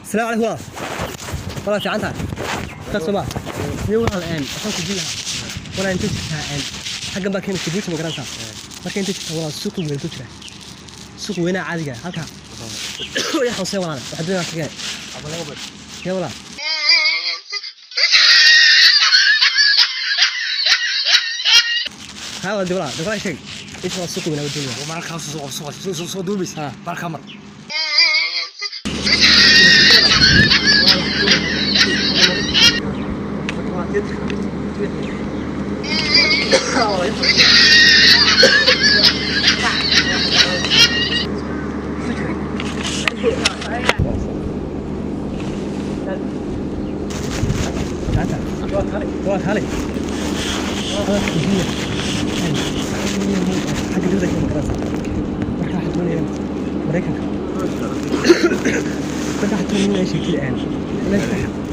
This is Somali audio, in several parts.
السلام عليكم walaal. Walaal, fiican tahay? Ka soo ma niyo walaal, waxaan ku dilahaa walaal, inta jirtaa xaggan baa keena Jabuuti, ma garanaysaa? Marka inta jirta walaal, suuqa weyn ku jira, suuqa weynaa caadiga halka ya xuseen walaal, waxaa doonaa tagay ya walaal. Haa walaal, walaal walaal, sheeg inta waa suuqa weynaa doonaya. Soo duubays. Haa. Baalka mar. Waa kaalay, xagga dibadda ka magaranaysa. Marka waxaa doonaya Maraykanka, marka waxaa doonaya inay sheegtid meesha.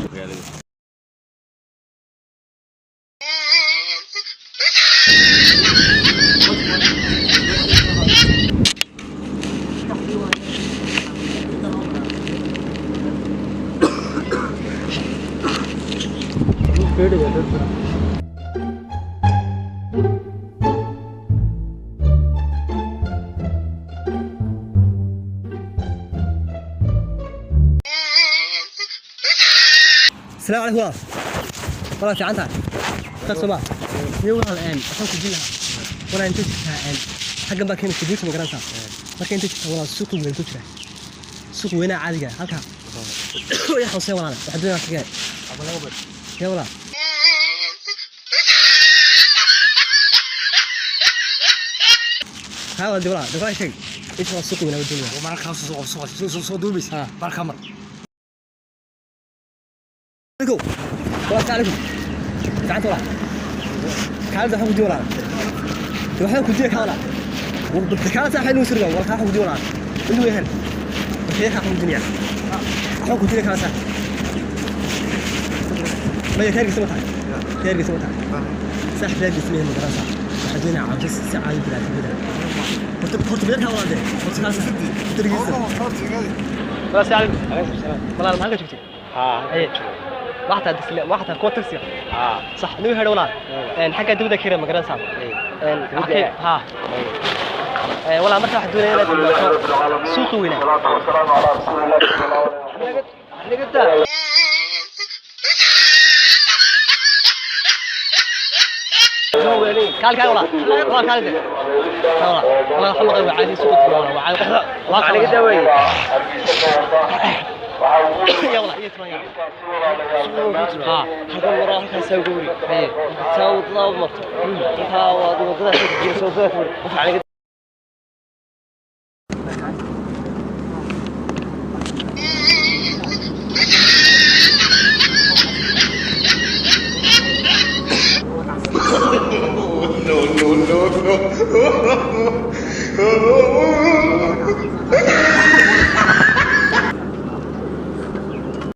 السلام عليكم walaal. Walaal, fiican tahay? Ka soo ma niyo walaal, waxaan ku dilahaa walaal, inta jirtaa xaggan baa keena Jabuuti, ma garanaysaa? Marka inta jirta walaal, suuqa weyn ku jira, suuqa weynaa caadiga halka ya xuseen walaal, waxaa doonaya tagay ya walaal. Haa walaal, walaal walaal, sheeg inta waa suuqa weynaa doonaya. Soo duubays. Haa. Baalka mar. عليكم walaal، عليكم. fiicanta walaal? Kaalida waxaan ku diya walaal, waxaan ku diya kaala kaalada waxay nuu sirga walaal, waxaan ku diya walaal, inuu yahay waxay waxaan ku diya, waxaan ku diya kaala ma kaargisa ma tahay, kaargisa ma tahay sax, kaargisa ma garanaysaa? Waxaa doonaya caawiso si caadi bilaa horta horta beerka walaal de horta kaasa dargiisa. Walaal, عليكم. عليكم السلام. Walaal, maxaa ka joogtay? ها. Aye, waxtaa disle waxtaa kuwa tagsiga. ها. Sax nigu hedho walaal, xagga dibadda ka ma garanaysaa? Dibadda? Ha walaal, marka waxaa doonaya inaad imaato suuqi weynaa. Kaal kaal walaal, walaal kaal de walaal, walaal xulqa waa caadi, suuqa walaal waa caadi walaal. Aniga daweeye. Ya walaal, iyo timaa ha. Halkan maraa, halkaasaa uga wari saa wadada u marto, intaa waad wadadaas ka jirta, wadada ka wari waxa aniga. No, no, no.